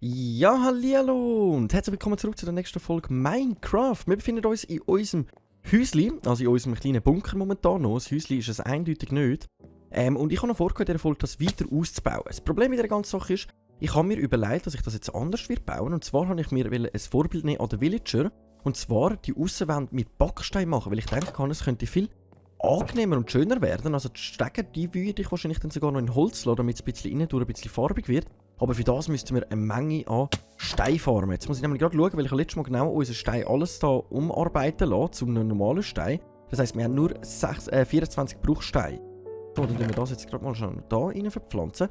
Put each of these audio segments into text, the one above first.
Ja, hallihallo und herzlich willkommen zurück zu der nächsten Folge Minecraft. Wir befinden uns in unserem Häusli, also in unserem kleinen Bunker momentan noch. Das Häusli ist es eindeutig nicht. Und ich habe noch vorgehabt, in dieser Folge das weiter auszubauen. Das Problem mit der ganzen Sache ist, ich habe mir überlegt, dass ich das jetzt anders bauen will. Und zwar habe ich mir ein Vorbild nehmen an den Villager. Und zwar die Aussenwände mit Backstein machen, weil ich denke, es könnte viel angenehmer und schöner werden. Also die Stege, die würde ich wahrscheinlich dann sogar noch in Holz lassen, damit es ein bisschen innen durch ein bisschen farbig wird. Aber für das müssten wir eine Menge an Stein farmen. Jetzt muss ich nämlich gerade schauen, weil ich letztes Mal genau unseren Stein alles da umarbeiten lassen zu einem normalen Stein. Das heisst, wir haben nur 24 Bruchsteine. So, dann tun wir das jetzt gerade mal schon da rein verpflanzen.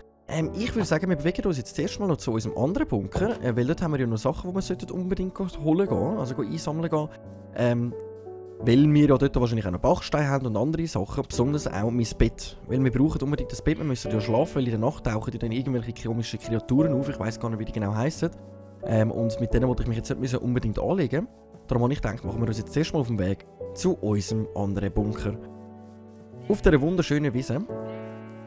Ich würde sagen, wir bewegen uns jetzt zuerst mal noch zu unserem anderen Bunker. Weil dort haben wir ja noch Sachen, die wir unbedingt holen gehen. Also einsammeln gehen. Weil wir ja dort wahrscheinlich auch noch Bachsteine haben und andere Sachen, besonders auch mein Bett. Weil wir brauchen unbedingt das Bett, wir müssen ja schlafen, weil in der Nacht tauchen dann irgendwelche komischen Kreaturen auf, ich weiss gar nicht, wie die genau heissen. Und mit denen wollte ich mich jetzt nicht unbedingt anlegen. Darum habe ich gedacht, machen wir uns jetzt zuerst mal auf den Weg zu unserem anderen Bunker. Auf dieser wunderschönen Wiese.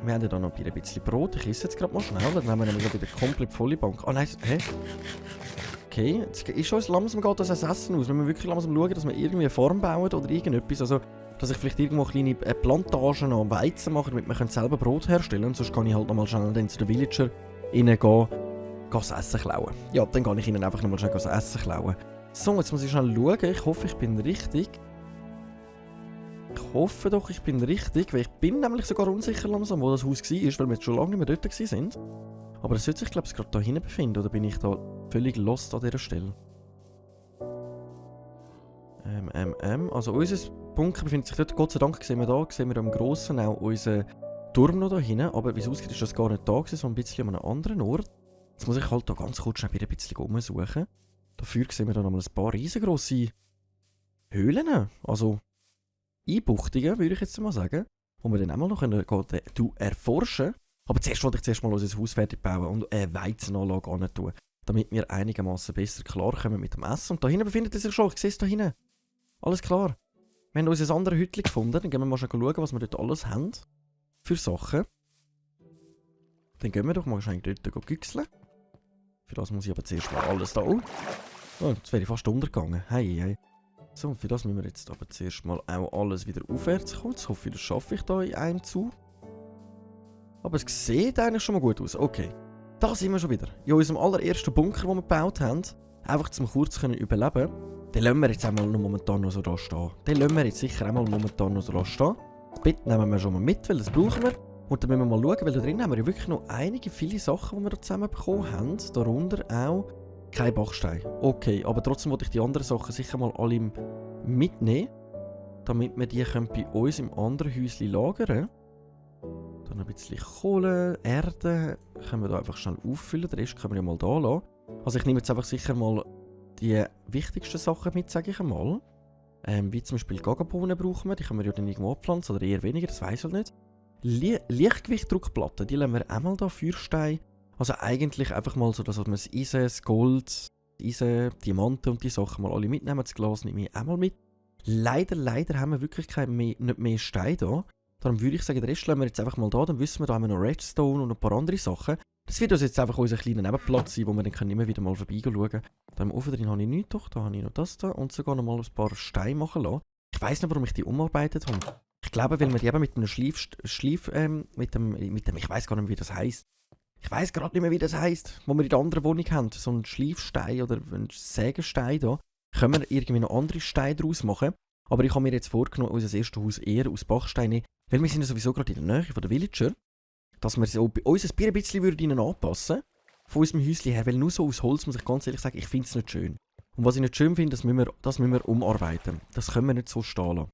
Wir haben ja da noch ein bisschen Brot, ich esse jetzt gerade mal schnell, dann nehmen wir nämlich wieder komplett volle Bank. Ah nein, hä? Okay, jetzt ist uns langsam geht das Essen aus. Wenn wir wirklich langsam schauen, dass wir irgendwie eine Farm bauen oder irgendetwas. Also, dass ich vielleicht irgendwo kleine Plantagen an Weizen mache, damit wir selber Brot herstellen können. Sonst kann ich halt nochmal schnell dann zu den Villager reingehen, das Essen klauen. Ja, dann kann ich ihnen einfach nochmal schnell das Essen klauen. So, jetzt muss ich schnell schauen. Ich hoffe, ich bin richtig. Ich hoffe doch, ich bin richtig, weil ich bin nämlich sogar unsicher langsam, wo das Haus war, weil wir jetzt schon lange nicht mehr dort waren. Aber es sollte sich, glaube ich, gerade da hinten befinden, oder bin ich da völlig lost an dieser Stelle? Also unser Bunker befindet sich dort, Gott sei Dank sehen wir am Grossen auch unseren Turm noch da hinten, aber wie es aussieht, ist das gar nicht da gewesen, sondern ein bisschen an einem anderen Ort. Jetzt muss ich halt da ganz kurz schnell wieder ein bisschen umsuchen. Dafür sehen wir da nochmal ein paar riesengroße Höhlen, also Einbuchtungen, würde ich jetzt mal sagen, wo wir dann auch mal noch erforschen können. Aber zuerst wollte ich mal unser Haus fertig bauen und eine Weizenanlage an tun, damit wir einigermaßen besser klarkommen mit dem Essen. Und da hinten befindet es sich schon, ich sehe es da hinten. Alles klar. Wir haben unser anderes Hütchen gefunden, dann gehen wir mal schauen, was wir dort alles haben für Sachen. Dann gehen wir doch mal wahrscheinlich dort güchseln. Für das muss ich aber zuerst mal alles da. Oh, jetzt wäre ich fast untergegangen. Hey. So, für das müssen wir jetzt aber zuerst mal auch alles wieder aufwärts kommen. Jetzt hoffe ich, das schaffe ich da in einem Zug. Aber es sieht eigentlich schon mal gut aus. Okay, da sind wir schon wieder. In unserem allerersten Bunker, den wir gebaut haben, einfach zum kurz überleben, den lassen wir jetzt einmal noch momentan noch so da stehen. Den lassen wir jetzt sicher einmal momentan noch so da stehen. Das Bett nehmen wir schon mal mit, weil das brauchen wir. Und dann müssen wir mal schauen, weil da drin haben wir ja wirklich noch viele Sachen, die wir da zusammen bekommen haben. Darunter auch kein Bachstein. Okay, aber trotzdem wollte ich die anderen Sachen sicher mal alle mitnehmen, damit wir die bei uns im anderen Häuschen lagern können. Dann ein bisschen Kohle, Erde, können wir da einfach schnell auffüllen, den Rest können wir ja mal da lassen. Also ich nehme jetzt einfach sicher mal die wichtigsten Sachen mit, sage ich einmal. Wie zum Beispiel Gagabohnen brauchen wir, die können wir ja dann irgendwo abpflanzen oder eher weniger, das weiss ich nicht. Leichtgewichtdruckplatten, die lassen wir einmal da, Feuerstein. Also eigentlich einfach mal so, dass wir das Eisen, das Gold, Eisen, Diamanten und die Sachen mal alle mitnehmen. Das Glas nehme ich einmal mit. Leider haben wir wirklich nicht mehr Stein da. Darum würde ich sagen, den Rest lassen wir jetzt einfach mal da, dann wissen wir, da haben wir noch Redstone und ein paar andere Sachen. Das wird uns jetzt einfach unser kleiner Nebenplatz sein, wo wir dann immer wieder mal vorbeischauen. Da im Ofen drin habe ich nichts, doch, da habe ich noch das da und sogar noch mal ein paar Steine machen lassen. Ich weiss nicht, warum ich die umarbeitet habe. Ich glaube, weil wir die eben mit einem ich weiss gar nicht mehr, wie das heisst. Ich weiss gerade nicht mehr, wie das heisst, wo wir in der anderen Wohnung haben. So ein Schleifstein oder ein Sägenstein da. Können wir irgendwie noch andere Steine daraus machen. Aber ich habe mir jetzt vorgenommen, unser erstes Haus eher aus Bachstein nehmen. Weil wir sind ja sowieso gerade in der Nähe von den Villager. Dass wir so unser Bier ein bisschen ihnen anpassen. Von unserem Häuschen her. Weil nur so aus Holz, muss ich ganz ehrlich sagen, ich finde es nicht schön. Und was ich nicht schön finde, das müssen wir umarbeiten. Das können wir nicht so stehen lassen.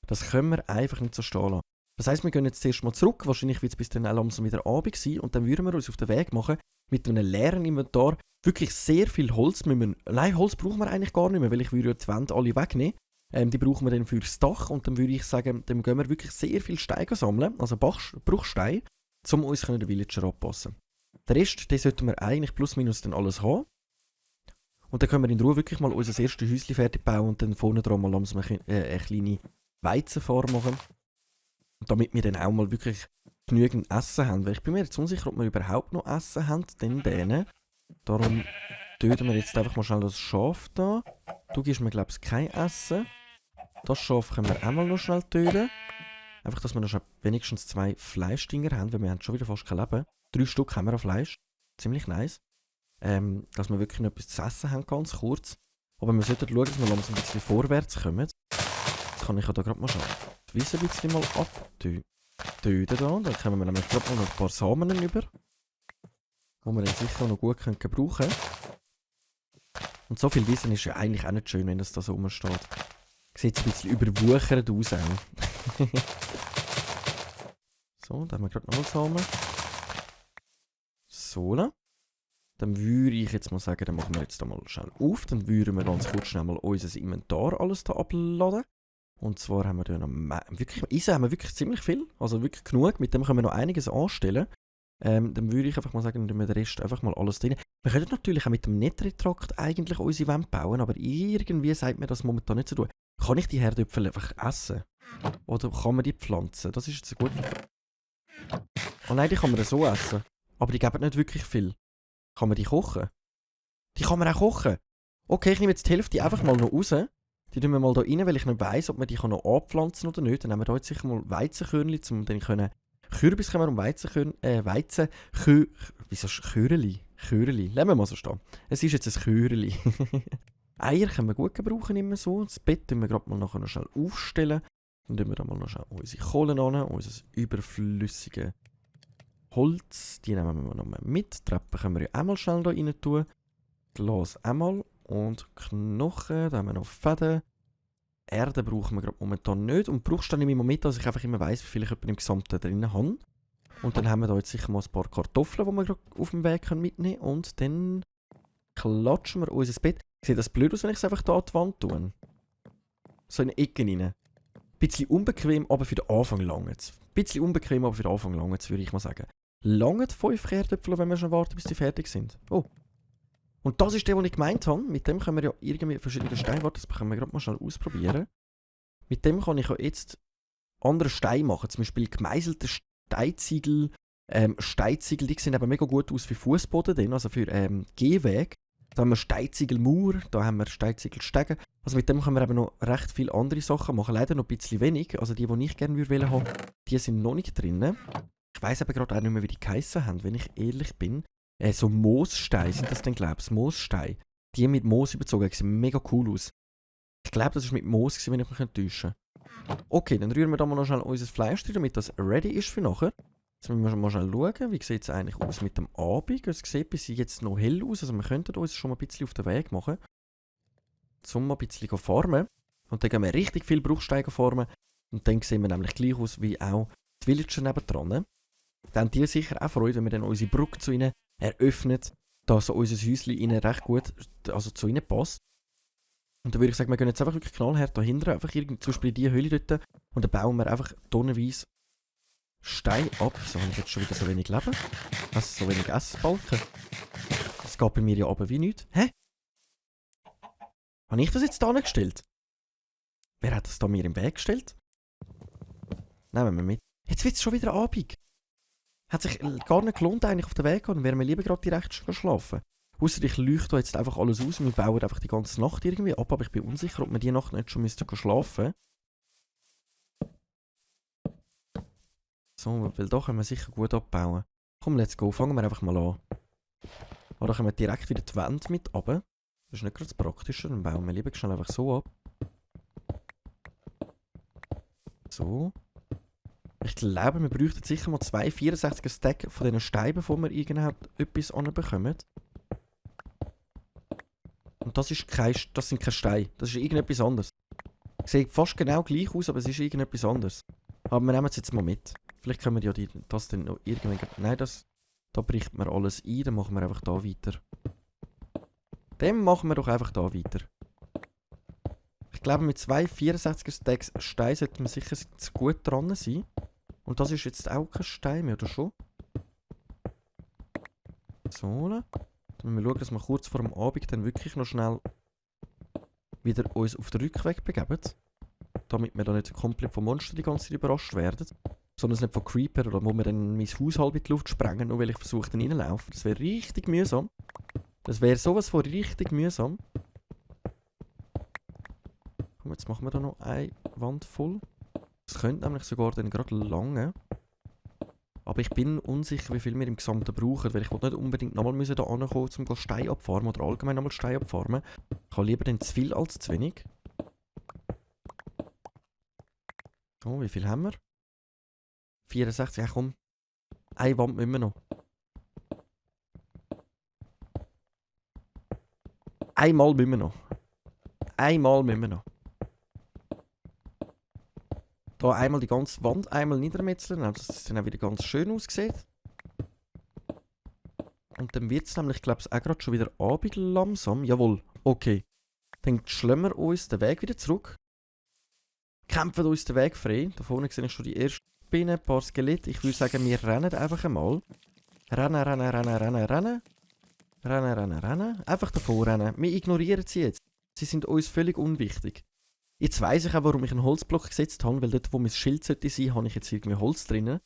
Das können wir einfach nicht so stehen lassen. Das heisst, wir gehen jetzt zuerst mal zurück. Wahrscheinlich wird es bis dann auch langsam wieder Abend sein. Und dann würden wir uns auf den Weg machen mit einem leeren Inventar. Wirklich sehr viel Holz. Nein, Holz brauchen wir eigentlich gar nicht mehr, weil ich würde die Wände alle wegnehmen. Die brauchen wir dann fürs Dach. Und dann würde ich sagen, dann gehen wir wirklich sehr viel Steine sammeln. Also Bruchsteine, um uns den Villager anpassen. Den Rest, den sollten wir eigentlich plus minus dann alles haben. Und dann können wir in Ruhe wirklich mal unser erstes Häuschen fertig bauen und dann vorne dran mal langsam eine kleine Weizenfarm machen. Und damit wir dann auch mal wirklich genügend Essen haben. Weil ich bin mir jetzt unsicher, ob wir überhaupt noch Essen haben, denn denen. Darum töten wir jetzt einfach mal schnell das Schaf da. Du gibst mir, glaube ich, kein Essen. Das Schaf können wir auch mal noch schnell töten. Einfach, dass wir noch wenigstens 2 Fleischdinger haben, weil wir haben schon wieder fast kein Leben. 3 Stück haben wir an Fleisch. Ziemlich nice. Dass wir wirklich noch etwas zu essen haben, ganz kurz. Aber wir sollten schauen, dass wir langsam ein bisschen vorwärts kommen. Jetzt kann ich ja da gerade mal schon die Wiese ein bisschen mal abtöten. Dann kommen wir nämlich gerade mal noch ein paar Samen über. Die wir dann sicher noch gut gebrauchen können. Und so viel Wissen ist ja eigentlich auch nicht schön, wenn das da so rumsteht. Sieht ein bisschen überwuchert aus auch. So, da haben wir gerade noch Samen. So, dann würde ich jetzt mal sagen, dann machen wir jetzt da mal schnell auf. Dann würden wir ganz kurz schnell mal unser Inventar alles da abladen. Und zwar haben wir da noch wirklich, Eisen haben wir wirklich ziemlich viel, also wirklich genug. Mit dem können wir noch einiges anstellen. Dann würde ich einfach mal sagen, dann wir den Rest einfach mal alles drin. Wir können natürlich auch mit dem Nethertrakt eigentlich unsere Wände bauen, aber irgendwie sagt mir das momentan nicht so tun. Kann ich die Herdöpfel einfach essen? Oder kann man die pflanzen? Das ist jetzt eine gute Frage. Oh nein, die kann man so essen. Aber die geben nicht wirklich viel. Kann man die kochen? Die kann man auch kochen. Okay, ich nehme jetzt die Hälfte einfach mal noch raus. Die tun wir mal da rein, weil ich nicht weiss, ob man die noch anpflanzen kann oder nicht. Dann nehmen wir da jetzt sicher mal Weizenkörnchen, um dann können Kürbis können wir um wieso Chöreli? Chöreli. Lassen wir mal so stehen. Es ist jetzt ein Chöreli. Eier können wir gut gebrauchen, immer so. Das Bett tun wir gerade mal nachher noch schnell aufstellen. Dann tun wir da mal noch schnell unsere Kohlen an, unser überflüssiges Holz. Die nehmen wir noch mal mit. Die Treppen können wir ja auch mal schnell da rein tun. Glas einmal. Und Knochen, da haben wir noch Fäden. Erde brauchen wir gerade momentan nicht. Und brauchst du dann immer mit, dass ich einfach immer weiss, wie viel ich im Gesamten drin habe. Und dann haben wir da jetzt sicher mal ein paar Kartoffeln, die wir gerade auf dem Weg mitnehmen können. Und dann klatschen wir unser Bett. Sieht das blöd aus, wenn ich es einfach da an die Wand tue? So in die Ecke rein. Ein bisschen unbequem, aber für den Anfang langt es. Ein bisschen unbequem, aber für den Anfang langt es, würde ich mal sagen. Langt 5 Herdöpfel, wenn wir schon warten, bis die fertig sind. Oh. Und das ist der, den ich gemeint habe. Mit dem können wir ja irgendwie verschiedene Steine, das können wir gerade mal schnell ausprobieren. Mit dem kann ich ja jetzt andere Steine machen. Zum Beispiel gemeißelte Steinziegel. Steinziegel, die sehen aber mega gut aus für Fußboden, also für Gehweg. Da haben wir Steinziegelmauer, da haben wir Steinziegelstege. Also mit dem können wir eben noch recht viele andere Sachen machen. Leider noch ein bisschen wenig. Also die ich gerne würde haben, die sind noch nicht drin. Ich weiss aber gerade auch nicht mehr, wie die geheissen haben, wenn ich ehrlich bin. So Moossteine sind das dann, glaube ich. Moossteine. Die mit Moos überzogen, die sehen mega cool aus. Ich glaube, das war mit Moos, wenn ich mich nicht täusche. Okay, dann rühren wir da mal noch schnell unser Fleisch drin, damit das ready ist für nachher. Jetzt müssen wir mal schnell schauen, wie sieht es eigentlich aus mit dem Abend. Es sieht bis jetzt noch hell aus, also wir könnten uns schon mal ein bisschen auf den Weg machen. Um mal ein bisschen farmen. Und dann gehen wir richtig viel Bruchsteine farmen. Und dann sehen wir nämlich gleich aus wie auch die Villager nebendran. Dann haben die sicher auch Freude, wenn wir dann unsere Brücke zu ihnen eröffnet, dass so unser Häuschen ihnen recht gut zu ihnen passt. Und dann würde ich sagen, wir gehen jetzt einfach wirklich knallhart dahinter, einfach zum Beispiel in diese Höhle dort, und dann bauen wir einfach tonnenweise Steine ab. So habe ich jetzt schon wieder so wenig Leben. Also so wenig Essbalken. Das geht bei mir ja aber wie nichts. Hä? Habe ich das jetzt da angestellt? Wer hat das da mir im Weg gestellt? Nehmen wir mit. Jetzt wird es schon wieder Abend. Hat sich gar nicht gelohnt, eigentlich auf den Weg gehen. Dann wären wir lieber gerade direkt schon schlafen. Ausser ich leuchte jetzt einfach alles aus und wir bauen einfach die ganze Nacht irgendwie ab. Aber ich bin unsicher, ob wir die Nacht nicht schon schlafen müssten. So, weil da können wir sicher gut abbauen. Komm, let's go. Fangen wir einfach mal an. Oder können wir direkt wieder die Wände mit runter. Das ist nicht gerade das Praktische. Dann bauen wir lieber schnell einfach so ab. So. Ich glaube, wir bräuchten sicher mal 2 64er Stack von diesen Steinen, bevor wir irgendetwas anbekommen. Und das sind keine Steine. Das ist irgendetwas anderes. Sieht fast genau gleich aus, aber es ist irgendetwas anderes. Aber wir nehmen es jetzt mal mit. Vielleicht können wir ja das dann noch irgendwann... Nein, da bricht man alles ein. Dann machen wir einfach da weiter. Dann machen wir doch einfach da weiter. Ich glaube, mit 2 64er Stacks Steine sollten wir sicher gut dran sein. Und das ist jetzt auch kein Stein mehr, oder schon? So, dann Dann müssen wir schauen, dass wir kurz vor dem Abend dann wirklich noch schnell wieder uns auf den Rückweg begeben. Damit wir da nicht komplett vom Monster die ganze Zeit überrascht werden. Sondern es nicht von Creeper oder wo wir dann mein Haus halb in die Luft sprengen, nur weil ich versuche, dann reinzulaufen. Das wäre richtig mühsam. Das wäre sowas von richtig mühsam. Komm, jetzt machen wir da noch eine Wand voll. Das könnte nämlich sogar dann gerade lange. Aber ich bin unsicher, wie viel wir im Gesamten brauchen, weil ich will nicht unbedingt nochmal da ankommen, um Stein abfarmen oder allgemein nochmal Stein abfarmen. Ich habe lieber dann zu viel als zu wenig. So, wie viel haben wir? 64, ja komm. Eine Wand müssen wir noch. Einmal müssen wir noch. Einmal müssen wir noch. Da einmal die ganze Wand einmal niedermetzeln, dass es dann auch wieder ganz schön aussieht. Und dann wird es nämlich, glaube ich, auch gerade schon wieder Abend langsam. Jawohl, okay. Dann schlagen wir uns den Weg wieder zurück. Kämpfen uns den Weg frei. Da vorne sehe ich schon die ersten Spinnen, ein paar Skelette. Ich würde sagen, wir rennen einfach einmal. Rennen, rennen, rennen, rennen, rennen. Rennen, rennen, rennen. Einfach davor rennen. Wir ignorieren sie jetzt. Sie sind uns völlig unwichtig. Jetzt weiss ich auch, warum ich einen Holzblock gesetzt habe, weil dort, wo mein Schild sollte sein, habe ich jetzt irgendwie Holz drin.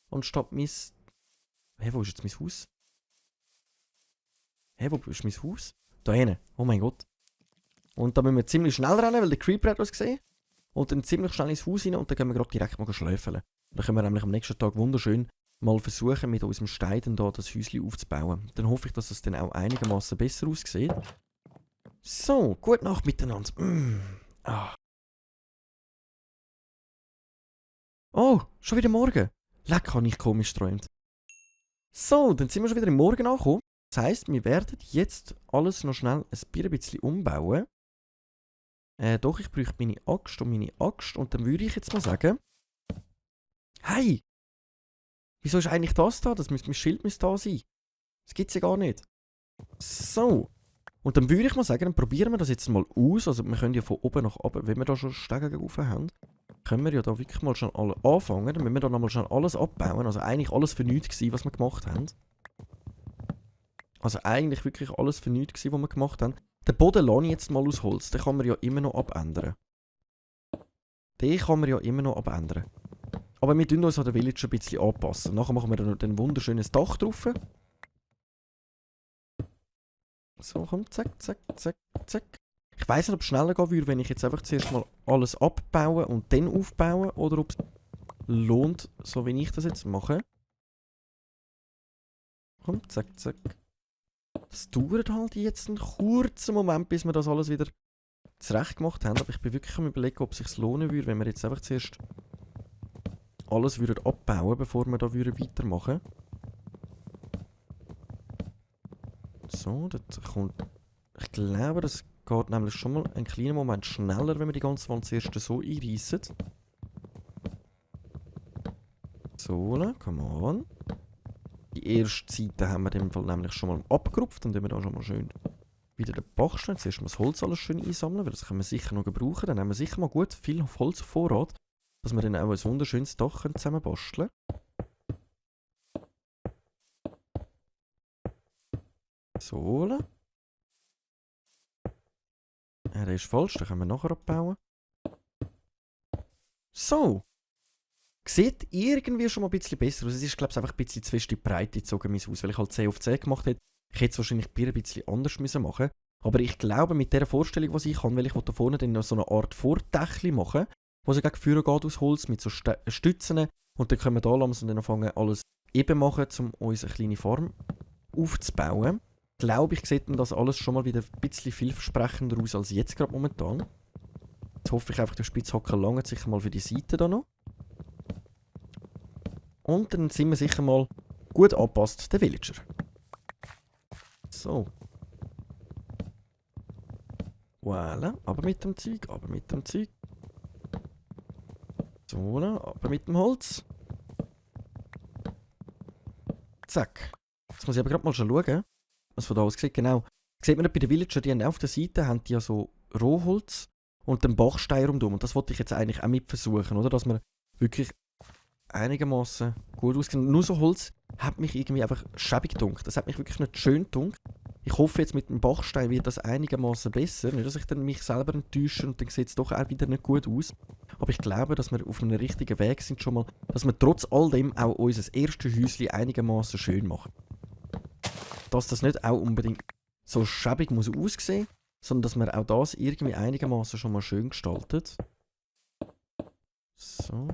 Anstatt mein... Hä, wo ist jetzt mein Haus? Hä, wo ist mein Haus? Da hinten. Oh mein Gott. Und da müssen wir ziemlich schnell rennen, weil der Creeper hat uns gesehen. Und dann ziemlich schnell ins Haus rein und dann gehen wir gerade direkt mal schläfeln. Dann können wir nämlich am nächsten Tag wunderschön mal versuchen, mit unserem Stein dann da das Häuschen aufzubauen. Dann hoffe ich, dass es dann auch einigermaßen besser aussieht. So, gute Nacht miteinander. Ah. Oh, schon wieder Morgen. Leck, habe ich komisch geträumt. So, dann sind wir schon wieder im Morgen angekommen. Das heisst, wir werden jetzt alles noch schnell ein bisschen umbauen. Doch, ich bräuchte meine Axt und meine Axt. Und dann würde ich jetzt mal sagen... Hey! Wieso ist eigentlich das da? Mein Schild müsste da sein. Das gibt es ja gar nicht. So. Und dann würde ich mal sagen, dann probieren wir das jetzt mal aus. Also wir können ja von oben nach unten, wenn wir da schon Stege rauf haben, können wir ja da wirklich mal schon alle anfangen. Dann müssen wir da nochmal schon alles abbauen. Also eigentlich alles für nichts gewesen, was wir gemacht haben. Also eigentlich wirklich alles für nichts gewesen, was wir gemacht haben. Den Boden lasse ich jetzt mal aus Holz. Den kann man ja immer noch abändern. Den kann man ja immer noch abändern. Aber wir tun uns an den Village ein bisschen anpassen. Nachher machen wir dann noch ein wunderschönes Dach drauf. So, komm, zack, zack, zack, zack. Ich weiss nicht, ob es schneller gehen würde, wenn ich jetzt einfach zuerst mal alles abbaue und dann aufbaue. Oder ob es lohnt, so wie ich das jetzt mache. Komm, zack, zack. Das dauert halt jetzt einen kurzen Moment, bis wir das alles wieder zurecht gemacht haben. Aber ich bin wirklich am Überlegen, ob es sich lohnen würde, wenn wir jetzt einfach zuerst alles würden abbauen, bevor wir da weitermachen. So, das kommt... Ich glaube, das geht nämlich schon mal einen kleinen Moment schneller, wenn wir die ganze Wand zuerst so einreissen. So, come on. Die erste Seite haben wir in dem Fall nämlich schon mal abgerupft und dann wir da schon mal schön wieder den Bachstein. Zuerst mal das Holz alles schön einsammeln, weil das können wir sicher noch gebrauchen. Dann haben wir sicher mal gut viel Holz auf Vorrat, dass wir dann auch ein wunderschönes Dach zusammen basteln können. So. Ja, der ist falsch, den können wir nachher abbauen. So. Sieht irgendwie schon mal ein bisschen besser aus. Es ist, glaube ich, einfach ein bisschen zu fest in die Breite gezogen, mein Haus, weil ich halt 10 auf 10 gemacht habe. Ich hätte es wahrscheinlich ein bisschen anders müssen machen. Aber ich glaube, mit der Vorstellung, die ich habe, weil ich da vorne dann noch so eine Art Vordächli machen, wo so gegen Führer geht aus Holz, mit so Stützen. Und dann können wir da langsam dann anfangen, alles eben machen, um uns eine kleine Farm aufzubauen. Glaube ich, sieht dann das alles schon mal wieder ein bisschen vielversprechender aus als jetzt gerade momentan. Jetzt hoffe ich einfach, der Spitzhacker langt sicher mal für die Seite da noch. Und dann sind wir sicher mal gut angepasst, der Villager. So. Voilà, aber mit dem Zeug, aber mit dem Zeug. So, aber mit dem Holz. Zack. Jetzt muss ich aber gerade mal schon schauen, was von da aus sieht. Genau. Sieht man bei den Villager, die haben auf der Seite haben die ja so Rohholz und den Bachstein rundum. Und das wollte ich jetzt eigentlich auch mit versuchen, oder? Dass man wirklich einigermaßen gut aussieht. Nur so Holz hat mich irgendwie einfach schäbig gedunkt. Das hat mich wirklich nicht schön gedunkt. Ich hoffe jetzt mit dem Bachstein wird das einigermaßen besser. Nicht, dass ich dann mich selber enttäusche und dann sieht es doch auch wieder nicht gut aus. Aber ich glaube, dass wir auf einem richtigen Weg sind schon mal, dass wir trotz all dem auch unser erstes Häuschen einigermaßen schön machen. Dass das nicht auch unbedingt so schäbig muss aussehen, sondern dass man auch das irgendwie einigermaßen schon mal schön gestaltet. So.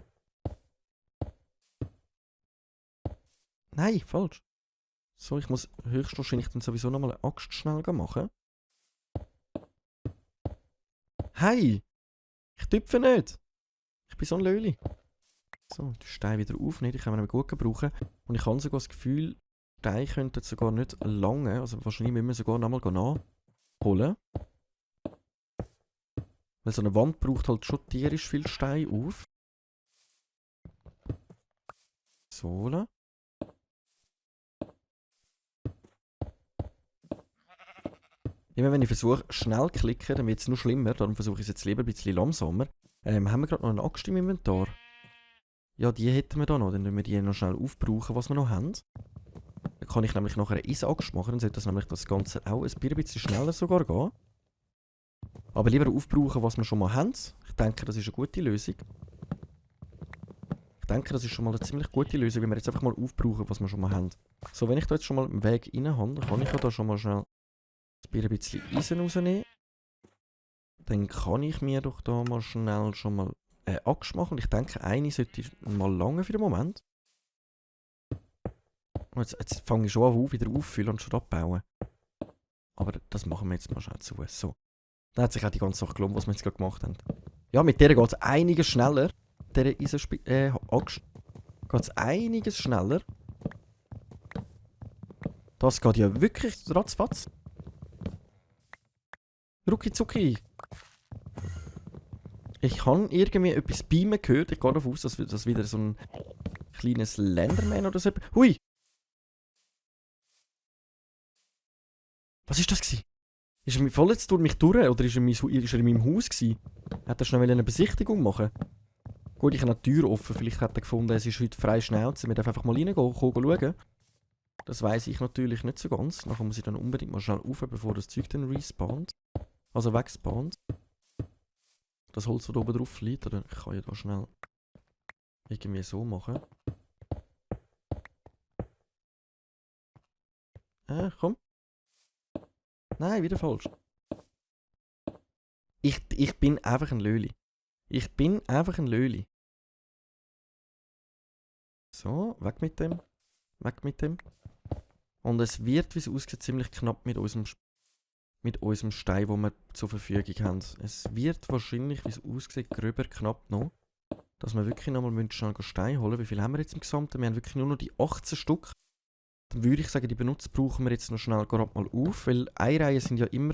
Nein, falsch. So, ich muss höchstwahrscheinlich dann sowieso nochmal eine Axt schnell machen. Hey! Ich tüpfe nicht! Ich bin so ein Löli. So, den Stein wieder aufnehmen, ich kann ihn gut gebrauchen. Und ich habe sogar das Gefühl, Steine könnten sogar nicht lange, also wahrscheinlich müssen wir sogar nochmal nachholen. Weil so eine Wand braucht halt schon tierisch viel Stein auf. So. Immer wenn ich versuche, schnell zu klicken, dann wird es nur schlimmer. Darum versuche ich es jetzt lieber ein bisschen langsamer. Haben wir gerade noch eine Axt im Inventar? Ja, die hätten wir da noch. Dann müssen wir die noch schnell aufbrauchen, was wir noch haben. Dann kann ich nämlich nachher eine Eisaxt machen. Dann sollte das nämlich das Ganze auch ein bisschen schneller sogar gehen. Aber lieber aufbrauchen, was wir schon mal haben. Ich denke, das ist eine gute Lösung. Ich denke, das ist schon mal eine ziemlich gute Lösung, wenn wir jetzt einfach mal aufbrauchen, was wir schon mal haben. So, wenn ich da jetzt schon mal einen Weg rein habe, dann kann ich ja da schon mal schnell ein bisschen Eisen rausnehmen. Dann kann ich mir doch da mal schnell schon mal eine Axt machen. Und ich denke, eine sollte mal lange für den Moment. Jetzt fange ich schon an, wieder auffüllen und schon abbauen. Aber das machen wir jetzt mal schnell zu. So. Dann hat sich auch die ganze Sache gelohnt, was wir jetzt gerade gemacht haben. Ja, mit der geht es einiges schneller. Der Axt geht es einiges schneller. Das geht ja wirklich ratzfatz. Rucki zucki. Ich habe irgendwie etwas beamen gehört. Ich gehe davon aus, dass das wieder so ein kleines Lenderman oder so. Hui! Was ist das gewesen? Ist er voll jetzt durch mich durch oder ist er in meinem Haus gewesen? Hat er schnell eine Besichtigung machen? Gut, ich habe die Tür offen. Vielleicht hat er gefunden, es ist heute frei Schnauze. Wir dürfen einfach mal reingehen, schauen. Das weiss ich natürlich nicht so ganz. Nachher muss ich dann unbedingt mal schnell rauf, bevor das Zeug dann respawnt. Also wegspawnt. Das Holz, das oben drauf liegt. Oder ich kann ja da schnell irgendwie so machen. Komm. Nein, wieder falsch. Ich bin einfach ein Löli. Ich bin einfach ein Löli. So, weg mit dem. Weg mit dem. Und es wird, wie es aussieht, ziemlich knapp mit unserem Stein, den wir zur Verfügung haben. Es wird wahrscheinlich, wie es aussieht, gröber knapp noch. Dass wir wirklich nochmal schnell Stein holen. Wie viel haben wir jetzt im Gesamten? Wir haben wirklich nur noch die 18 Stück. Dann würde ich sagen, die benutzt brauchen wir jetzt noch schnell gerade mal auf. Weil eine Reihe sind ja immer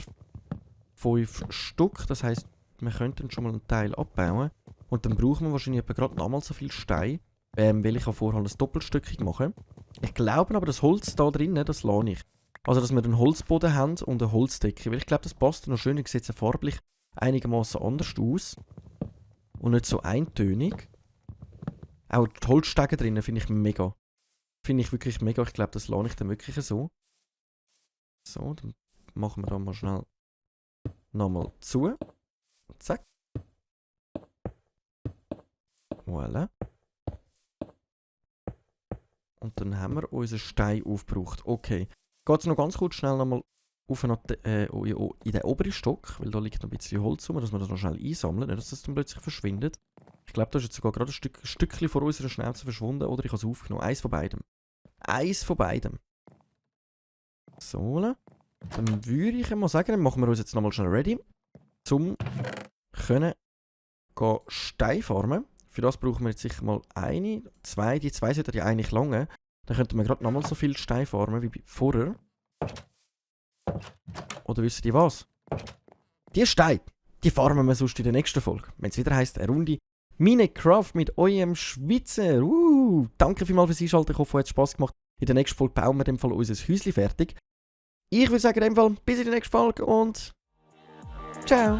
5 Stück. Das heisst, wir könnten schon mal einen Teil abbauen. Und dann brauchen wir wahrscheinlich gerade nochmal so viel Stein. Weil ich vorher ein Doppelstöckig machen. Ich glaube aber, das Holz da drinnen, das lasse ich. Also, dass wir einen Holzboden haben und eine Holzdecke. Weil ich glaube, das passt noch schön. Sieht jetzt farblich einigermaßen anders aus. Und nicht so eintönig. Auch die Holzstege drinnen finde ich mega. Finde ich wirklich mega. Ich glaube, das lasse ich dann wirklich so. So, dann machen wir da mal schnell nochmal zu. Zack. Voilà. Und dann haben wir unseren Stein aufgebraucht. Okay. Geht es noch ganz kurz schnell nochmal auf in den oberen Stock, weil da liegt noch ein bisschen Holz rum, dass wir das noch schnell einsammeln, nicht dass das dann plötzlich verschwindet. Ich glaube, da ist jetzt sogar gerade ein Stückchen vor unserer Schnauze verschwunden, oder ich habe es aufgenommen. Eins von beidem. Eins von beidem. So. Dann würde ich mal sagen, dann machen wir uns jetzt nochmal schnell ready, zum können Stein farmen. Für das brauchen wir jetzt sicher mal eine, zwei. Die zwei sollten ja eigentlich lange. Dann könnten wir gerade nochmal so viel Stein farmen wie vorher. Oder wisst ihr was? Die Steine, die farmen wir sonst in der nächsten Folge. Wenn es wieder heisst, eine Runde Minecraft mit eurem Schweizer. Danke vielmals fürs Einschalten. Ich hoffe, es hat Spass gemacht. In der nächsten Folge bauen wir in dem Fall unser Häuschen fertig. Ich würde sagen, in dem Fall bis in der nächsten Folge und ciao.